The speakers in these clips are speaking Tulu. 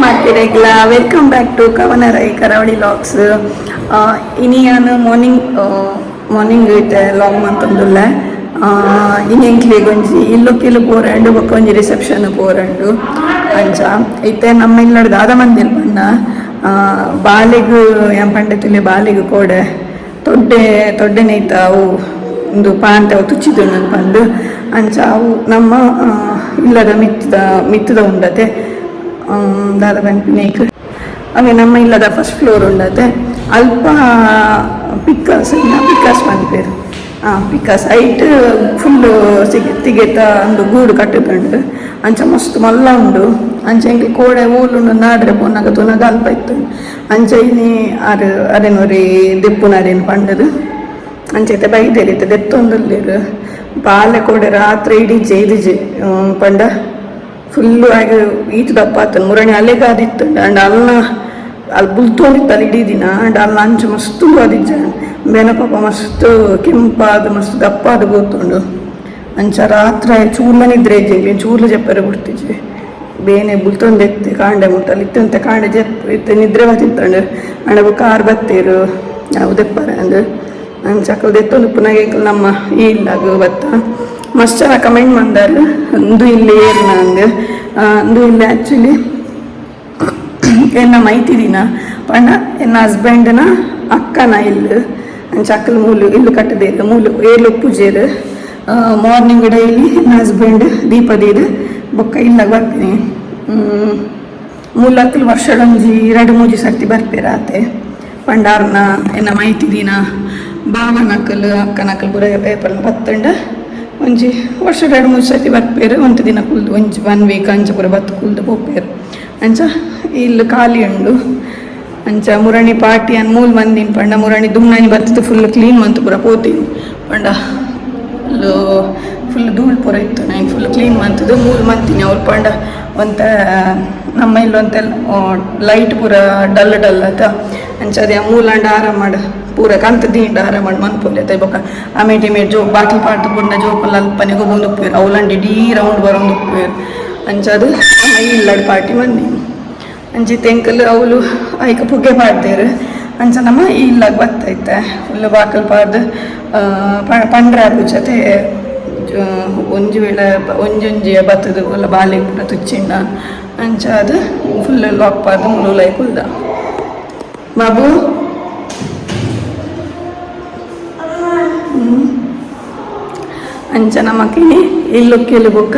ಮಾತಿರೆಗ್ಲ welcome back to Kavana Rai Karavali vlogs. ಇನಿ ಯಾನ್ ಮಾರ್ನಿಂಗ್ ಮಾರ್ನಿಂಗ್ ಇತ್ತೆ ಲಾಗ್ ಮಂತೊಂದುಲ್ಲೆ. ಇನಿ ಎಂಕ್ಲೆಗ್ ಒಂಜಿ ಇಲ್ಲೊಕ್ಕಿಲು ಪೋರಂಡು ಬೊಕ್ಕ ಒಂಜಿ ರಿಸೆಪ್ಷನ್ ಪೋರಂಡು. ಅಂಚ ಇತ್ತೆ ನಮ್ಮ ಇಲ್ಲಡ್ ದಾದ ಮಂದಿರ್ ಪಂಡ ಬಾಲೆಗ್ ಯಾನ್ ಪಂಡೆ ಬಾಲೆಗ್ ಕೋಡೆ ತೊಡ್ಡೆ ತೊಡ್ಡೆ ನೈತ ಅವು ಉಂದು ಪಾಂತೆ ಅವು ತುಚ್ಚಿದುಂಡು ಪಂದ್. ಅಂಚ ಅವು ನಮ್ಮ ಇಲ್ಲದ ಮಿತ್ತದ ಮಿತ್ತದ ಉಂಡತೆ ದಾದ ಪನ್ಪಿನೈಕ್ ಅವೇ ನಮ್ಮ ಇಲ್ಲದ ಫಸ್ಟ್ ಫ್ಲೋರ್ ಉಂಡತೆ. ಅಲ್ಪ ಪಿಕ್ಕಾಸ್ ಪಿಕ್ಕಾಸ್ ಪನ್ಪೆರ್. ಪಿಕ್ಕಾಸ್ ಐಟ್ ಫುಲ್ ತಿಗೆತ ಉಂದು ಗೂಡು ಕಟ್ಟುದುಂಡು. ಅಂಚ ಮಸ್ತ್ ಮಲ್ಲ ಉಂಡು. ಅಂಚ ಎಂಕ್ ಕೋಡೆ ಓಲುಂಡು ನಾಡ್ರೆ ಪೋನಗ ತೂನಗ ಅಲ್ಪ ಇತ್ತು. ಅಂಚ ಇನಿ ಆರ್ ಅರೆನೊರಿ ದೆಪ್ಪುನಾರೇನು ಪಂಡದು ಅಂಚ ಇತ್ತೆ ಬೈದೆರ್, ಇತ್ತೆ ದೆತ್ತೊಂದುಲ್ಲೆರ್. ಬಾಲೆ ಕೋಡೆ ರಾತ್ರೆ ಇಡೀ ಜೈದಿಜಿ ಪಂಡ ಫುಲ್ಲು ಆಗ ಈತ್ ದಪ್ಪ ಆತನ್ ಮುರಣಿ ಅಲೆಗಾದಿತ್ತುಂಡು. ಅಂಡ ಅಲ್ನ ಅಲ್ಲಿ ಬುಲ್ತೊಂದಿತ್ತಲ್ಲ ಇಡೀ ದಿನ. ಅಂಡ ಅಲ್ಲ ಅಂಚ ಮಸ್ತ್ ಆದಿಜ್ಜ ಬೇನ ಪಾಪ ಮಸ್ತ್ ಕೆಂಪಾದ್ ಮಸ್ತ್ ದಪ್ಪಾದ್ ಗೊತ್ತುಂಡು. ಅಂಚ ರಾತ್ರೆ ಚೂರ್ಲ ನಿದ್ರೆ ಇಜ್ಜಿ, ಚೂರ್ಲ ಜಪ್ಪರೆ ಬಿಡ್ತಿಜ್ಜಿ. ಬೇನೆ ಬುಲ್ತೊಂದೆತ್ತೆ ಕಾಂಡೆ ಮುಟ್ಟಲ್ಲಿ ಇತ್ತಂತೆ ಕಾಂಡೆ ಜೆಪ್ ಇತ್ತೆ ನಿದ್ರೆ ಬತ್ತಿತ್ತಂಡು. ಅಂಡ ಕಾರ್ ಬತ್ತೇರು ಅವು ದೆಪ್ಪರೆ ಅಂದ್. ಅಂಚ ಅಕಲ್ ದೆತ್ತೊಂದು ಪುನಗ ಎಂಕಲ್ ನಮ್ಮ ಈ ಇಲ್ಲಾಗ ಬತ್ತ. ಮಸ್ತ್ ಜನ ಕಮೆಂಟ್ ಮಂದಾರ್ ಅಂದು ಇಲ್ಲಿ ಏರ್ನ ಅಂದ್. ಅಂದು ಇಲ್ಲಿ ಆ್ಯಕ್ಚುಲಿ ಎನ್ನ ಮೈತಿದಿನ ಪಂಡ ಎನ್ನ ಹಸ್ಬೆಂಡ್ನ ಅಕ್ಕನ ಇಲ್ಲು. ಅಂಚ ಅಕ್ಕಲು ಮೂಲು ಇಲ್ಲು ಕಟ್ಟದೇರು ಮೂಲು ಏರ್ಲು ಪೂಜೆರು. ಮಾರ್ನಿಂಗ್ ಡೈಲಿ ಎನ್ನ ಹಸ್ಬೆಂಡ್ ದೀಪ ದೀದ್ ಬೊಕ್ಕ ಇಲ್ಲಾಗ ಬರ್ತೀನಿ. ಮೂಲಕ್ಕಲು ವರ್ಷಡೊಂಜಿ ಎರಡು ಮೂಜಿ ಸರ್ತಿ ಬರ್ಪೇರು ಆತೆ. ಪಂಡಾರ್ನ ಎನ್ನ ಮೈತಿದಿನ ಬಾವನಕಲ್ ಅಕ್ಕನಕಲ್ ಪೂರ ಪೇಪರ್ನ ಬತ್ತಂಡ ಒಂಜಿ ವರ್ಷ ಎರಡು ಮೂಜಿ ಸರ್ತಿ ಬರ್ಪೇರು. ಒಂತೆ ದಿನ ಕುಲ್ದು ಒಂಜಿ ಒನ್ ವೀಕ್ ಅಂಚ ಪೂರ ಬತ್ತು ಕುಲ್ದು ಪೋಪೇರು. ಅಂಚ ಇಲ್ಲು ಖಾಲಿ ಉಂಡು. ಅಂಚ ಮುರಣಿ ಪಾರ್ಟಿ ಅನ್ ಮೂಲ್ ಮಂದಿನ ಪಂಡ ಮುರಣಿ ದುಮ್ನಾನಿ ಬತ್ತದು ಫುಲ್ ಕ್ಲೀನ್ ಮಂತು ಪೂರ ಪೋತೀನಿ. ಪಂಡ ಫುಲ್ ಧೂಳು ಪೂರ ಇತ್ತು nine full clean ಮಂತದು ಮೂಲು ಮಂತಿನಿ ಅವ್ರು. ಪಂಡ ಒಂತ ನಮ್ಮ ಇಲ್ಲೊಂತೆ ಲೈಟ್ ಪೂರ ಡಲ್ ಡಲ್ ಆತ. ಅಂಚ ಅದೇ ಮೂಲಂಡ ಆರಾಮ ಮಾಡು ಪೂರ ಕಂತ ದಿಂಡ ಆರಾಮ ಮಾಡಿ ಮನ್ಪೊಲಿ ಅತ್ತ. ಬೊಕ್ಕ ಆಮೇಲೆ ಮೇಟ್ ಜೋ ಬಾಕಿ ಪಾಡ್ದು ಬುಡ್ನ ಜೋಕುಲು ಅಲ್ಪನೆ ಗೊಬ್ಬೊಂದು ಉಪ್ಪೇರು ಅವ್ಲಂಡ ಇಡೀ ರೌಂಡ್ ಬರೊಂದು ಉಪ್ಪೇರು. ಅಂಚ ಅದು ನಮ್ಮ ಇಲ್ಲಡ್ ಪಾರ್ಟಿ ಮಂದಿನಿ. ಅಂಚ ತೆಂಕಲ್ ಅವಳು ಐಕ ಪುಗೆ ಪಾಡ್ದೇರು. ಅಂಚ ನಮ್ಮ ಇಲ್ಲಾಗ ಬತ್ತೈತೆ ಫುಲ್ ಬಾಕಲ್ ಪಾಡ್ದು ಪಂಡ್ರೆ ಪೂಜತೆ ಒಂಜಿ ವೇಳೆ ಒಂಜೊಂಜಿ ಬತ್ತದು ಒಲ್ಲ ಬಾಲೆ ಪೂರ ತುಚ್ಚಿಂಡ. ಅಂಚ ಅದು ಫುಲ್ ಲಾಕ್ ಪಾಡ್ದು ಮುಲು ಕುಲ್ದ ಬಾಬು. ಅಂಚ ನಮಕಿನಿ ಇಲ್ಲೊಕ್ಕಿಲು ಬೊಕ್ಕ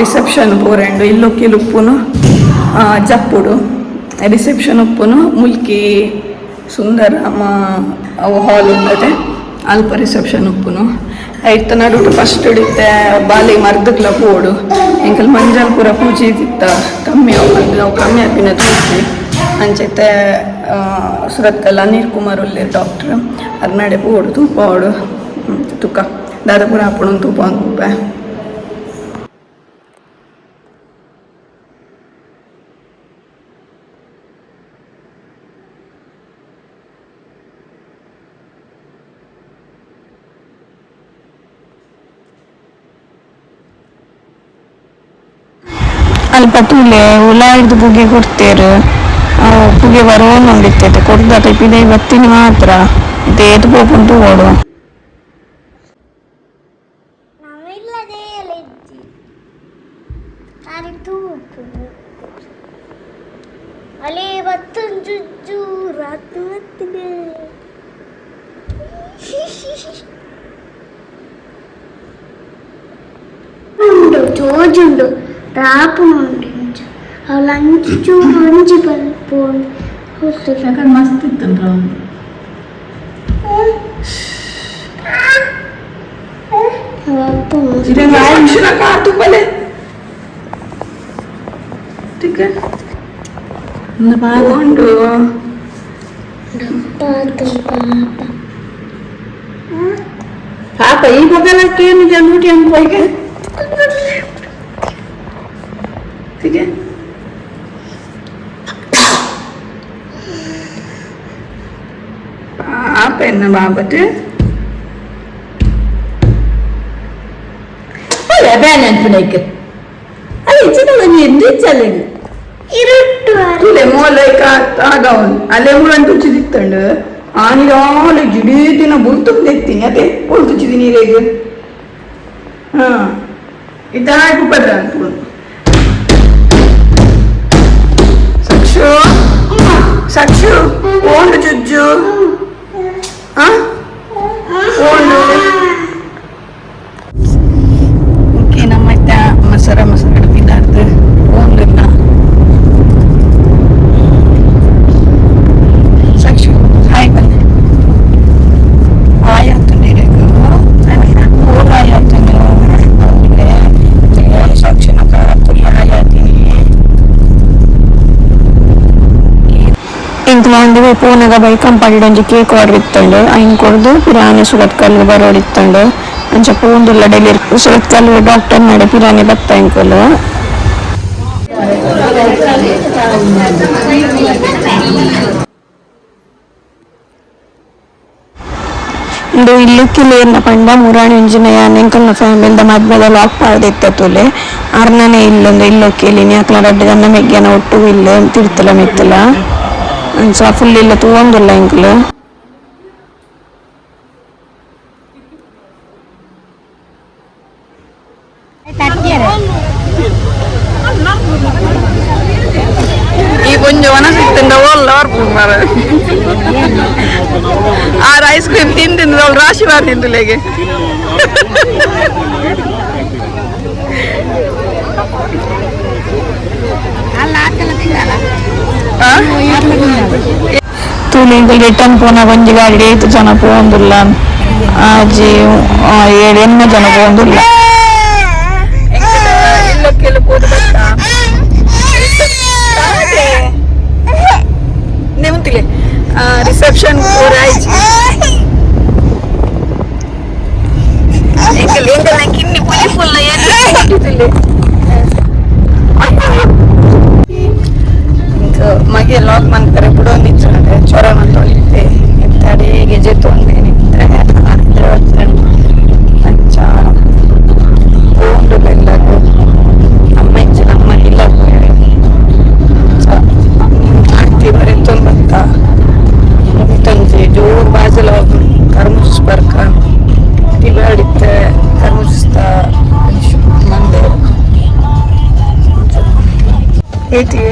ರಿಸೆಪ್ಷನ್ ಪೋರೆಂಡು. ಇಲ್ಲೊಕ್ಕಿಲು ಉಪ್ಪುನು ಜಪ್ಪುಡು ರಿಸೆಪ್ಷನ್ ಉಪ್ಪುನು ಮುಲ್ಕಿ ಸುಂದರಮ ಅವು ಹಾಲ್ ಉಂಡತೆ ಅಲ್ಪ ರಿಸೆಪ್ಷನ್ ಉಪ್ಪುನು. ಐತ ನಡುಟು ಫಸ್ಟ್ ಇತ್ತೆ ಬಾಲಿ ಮರ್ದಕ್ಲ ಪೋಡು. ಎಂಕಲ್ ಮಂಜಲ್ ಪೂರ ಪೂಜೆ ಇತ್ತ ಕಮ್ಮಿ ಅವು ಅವು ಕಮ್ಮಿ ಆಪಿನ ತೂಜಿ. ಅಂಚೈತೆ ಸುರತ್ಕಲ್ ಅನಿಲ್ ಕುಮಾರ್ ಉಲ್ಲೇರ್ ಡಾಕ್ಟ್ರ್ ಅರ್ನಾಡೆ ಪೋಡು ತೂಪಾವಡು ತುಕ್ಕ ದಾದ ಪೂರ ಆಪುಣು ತೂಪ ತೂಪೆ. ಅಲ್ಪ ತೂಲೆ ಉಲಾಯ್ದು ಪುಗೆ ಕೊಡ್ತೇರು. ಪುಗೆ ಬರೋನುಂಡಿತ್ತೈತೆ ಕೊಡ್ದಾತ ಪಿದೈ ಬತ್ತಿನಿ ಮಾತ್ರ ಇತ್ತೆ ಏತ್ ಪೋಪುಂಡು ತೂವೊಡು. ಅಲೆ ಬತ್ತೊಂಜು ರಾತ್ ಬತ್ತಿದೆ. ಉಂಡು ಜೋಜುಂಡು ರಾಪುನುಂಡು ಇಂಚ ಅವು ಅಂಚು ಚೂರು ಒಂಜಿ ಪೋಂಡು. ಮಸ್ತ್ ಇತ್ತು. ಕಾರ್ ತುಪ್ಪಲೆ ಉಂಡು. ಪಾಪ ಈ ಬಗಲಕ್ಕೆ ಏನು ಅನ್ಪೋಯ್ಗೆ. ठीक है. ಪಾಪ ಎನ್ನ ಬಾಬಟ್. ಬ್ಯಾನ್ ಅನ್ಪುನೈಕ್ ಅಲ್ಲ ಇಚ್ಚಿನ ಒಂಜಿ ಎಂದು ಇಚ್ಚಲ್ಲ. ಇರುಟ್ಟು. ಮೋಲೈಕ ಆಗವನ್ ಅಲ್ಲೇ ಮುಳನ್ ತುಚ್ಚಿದಿತ್ತಂಡು ಆನಿರಾಲು ಜಿಡೀ ದಿನ ಬುಲ್ತುಂದು ಎತ್ತೀನಿ ಅದೇ ಬುಲ್ ತುಚ್ಚಿದಿ ನೀರೇಗ. ಹಾ ಇದ್ದಾಗಿ ಉಪದ್ರ ಅಂತ. ಸಕ್ಷು ಸಕ್ಷು ಓಂಡು ಜುಜ್ಜು. ಆ ಓಂಡು. ಓಕೆ, ನಮ್ಮ ಮಸರ ಮಸರ ಬಿದ್ದಾರ್ದು ಓಂಡಿಲ್ಲ. ಸಕ್ಷು ಹಾಯ್ ಬನ್ನಿ. ಹಾಯ್ ಅಂತಂದ್ರೆ ಹಾಯ್ ಅಂತಂದ್ರೆ ಸಕ್ಷನ ಹಾಯ್. ಎಂಕ್ಲ ಒಂದಿವೆ ಪೋನಗ ಬೈಕಂಪಾಡಿಡ್ ಒಂಜಿ ಕೇಕ್ ಆರ್ಡರ್ ಇತ್ತಂಡು. ಐನ್ ಕೊರ್ದು ಪಿರಾನೆ ಸುರತ್ಕಲ್ ಬರೋಡಿತ್ತಂಡು. ಅಂಚ ಪೋಂದುಲ್ಲ ಡೆಲಿವರಿ ಸುರತ್ಕಲ್ ಡಾಕ್ಟರ್ ನಡೆ ಪಿರಾನೆ ಬತ್ತ ಎಂಕುಲು. ಉಂದು ಇಲ್ಲುಕ್ಕಿಲ್ ಪಂಡ ಮುರಾಣಿ ಒಂಜಿನ ಯಾನ್ ಎಂಕಲ್ನ ಫ್ಯಾಮಿಲಿದ ಮದ್ಮೆದ ಲಾಕ್ ಪಾಡ್ದಿತ್ತ ತೂಲೆ. ಅರ್ನನೆ ಇಲ್ಲೊಂದು ಇಲ್ಲೊಕ್ಕಿಲಿ ಅಕ್ಲ ರಡ್ಡ್ ಜನ ಮೆಗ್ಯನ ಒಟ್ಟು ಇಲ್ಲ ತಿರ್ತಲ ಮಿತ್ತಲ. ಅಂಚ ಫುಲ್ ಇಲ್ಲ ತೂವೊಂದುಲ್ಲ ಎಂಕುಲು. ಈ ಕೊಂಚ ವನಸಿತ್ತಂಡ ಓಲ್ಲ ಬರ್ಪುಂಡು ಮಾರ. ಆರ್ ಐಸ್ ಕ್ರೀಮ್ ತಿಂದು ಅವಳು ರಾಶಿ ಬಾರ್ ತಿಂದುಲೆಗೆ. ತೂಲೆ ಎಂಕುಲು ರಿಟರ್ನ್ ಪೋನಗ ಒಂಜಿ ಗಾಡಿ ಏತ್ ಜನ ಪೋವೊಂದುಲ್ಲ. ಆಜಿ ಏಳು ಎಣ್ಮ ಜನ ಪೋವೊಂದುಲ್ಲ. ಇಲ್ಲಕ್ಕೆಲ್ಲ ಪೋದು ಬತ್ತ ನೆಮ್ತಿಲೆ ರಿಸೆಪ್ಷನ್ ಪೂರ ಆಯ್ತು. ಎಂಕಲ್ ಎಂಕಲ್ ಕಿನ್ನಿ ಪುಲಿ ಫುಲ್. ಮಗೆ ಲಾಕ್ ಮಾಡ್ತಾರೆ ಬಿಡೊಂದಿತ್ತು ಚೊರ ಮಂತೊಂದಿತ್ತೆ ಇತ್ತಡೆ ಗೆಜೆ ತೊಂದೆ ನಿತ್ರೆ ಅಂಚ ಪೋಂಡುಲ್ಲ ಎಲ್ಲರೂ. ಅಮ್ಮ ಇಚ್ಚ ನಮ್ಮ ಇಲ್ಲ ಆಡ್ತಿ ಬರೆತ್ತೊಂದು ಬತ್ತ ಮುಗಿತಂಜಿ ಜೋರು ಬಾಜಲ ಕರ್ಮುಸ್ ಬರ್ಕ ತಿಬಾಡಿತ್ತೆ ಕರ್ಮುಸ್ತ ಮಂದೆ ಏತಿ.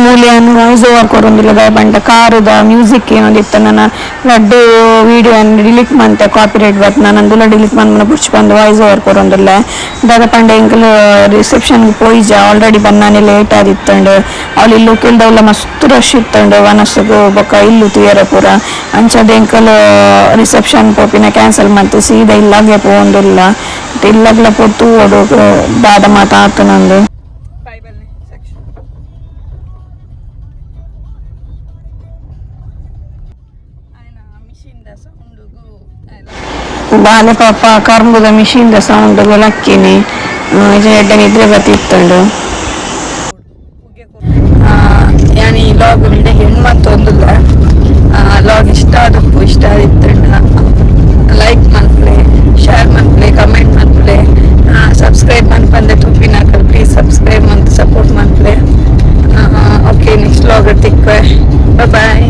ಮೂಲೆಯನ್ನು ವಾಯ್ಸ್ ಓವರ್ ಕೊರೊಂದುಲ್ಲ ದಾಯೆ ಪಂಡ ಕಾರುದ ಮ್ಯೂಸಿಕ್ ಏನೊಂದಿತ್ತ. ನನ ರಡ್ಡ್ ವಿಡಿಯೋ ಡಿಲೀಟ್ ಮಂತೆ ಕಾಪಿರೈಟ್ ಬತ್. ನಾನು ಅಂದುಲ ಡಿಲೀಟ್ ಮಂದ್ ಪುಡ್ಚ್ ಬಂದು ವಾಯ್ಸ್ ಓವರ್ ಕೊರೊಂದುಲ್ಲ. ದಾದ ಪಂಡ ಎಂಕುಲು ರಿಸೆಪ್ಷನ್ ಪೋಯಿಜ ಆಲ್ರೆಡಿ ಬನ್ನಾನೆ ಲೇಟ್ ಆದಿತ್ತಂಡು. ಅವ್ಲು ಇಲ್ಲು ಕೆಲ್ದವ್ಲ ಮಸ್ತ್ ರಶ್ ಇತ್ತಂಡು ವನಸುಗು ಬೊಕ್ಕ ಇಲ್ಲು ತೂಯರ ಪೂರ. ಅಂಚದ ಎಂಕುಲು ರಿಸೆಪ್ಷನ್ ಪೋಪಿನ ಕ್ಯಾನ್ಸಲ್ ಮಂತ್ ಸೀದಾ ಇಲ್ಲಾಗೆ ಪೋವೊಂದುಲ್ಲ. ಇಲ್ಲಗ್ಲ ಪೋತು ತೂವೊಡು ದಾದ ಮಾತ ಆತುನಂದು. ಬಾಯ್ ಬನ್ನಿ ಸಕ್ಷು. ಆಯ್ನ machine the ಸೌಂಡುಗು. ಬಾಲೆ ಪಾಪ ಕರ್ಂಬುದ ಮಿಷಿನ್ ದ ಸೌಂಡ್ ಲಕ್ಕಿನಿ ಎಡ್ಡೆ ನಿದ್ರೆ ಬತ್ತಿತ್ತಂಡು. ಯಾನ್ ಈ ಲಾಗ್ ಇಡೆ ಹೆಣ್ಮಂತ ಒಂದುಲ್ಲ. ಲಾಗ್ ಇಷ್ಟ ಆದಪ್ಪು ಇಷ್ಟ ಆದಿತ್ತಂಡ ಲೈಕ್ ಮನ್ಪುಲೆ, ಶೇರ್ ಮನ್ಪುಲೆ, ಕಮೆಂಟ್ ಮನ್ಪುಲೆ, ಸಬ್ಸ್ಕ್ರೈಬ್ ಮನ್ಪಂದೆ ತೂಪಿನಾಕಲ್ ಪ್ಲೀಸ್ ಸಬ್ಸ್ಕ್ರೈಬ್ ಮಂತ್ ಸಪೋರ್ಟ್ ಮನ್ಪುಲೆ. ಓಕೆ, ನೆಕ್ಸ್ಟ್ ಲಾಗ್ ತಿಕ್ವೆ. ಬಾಯ್.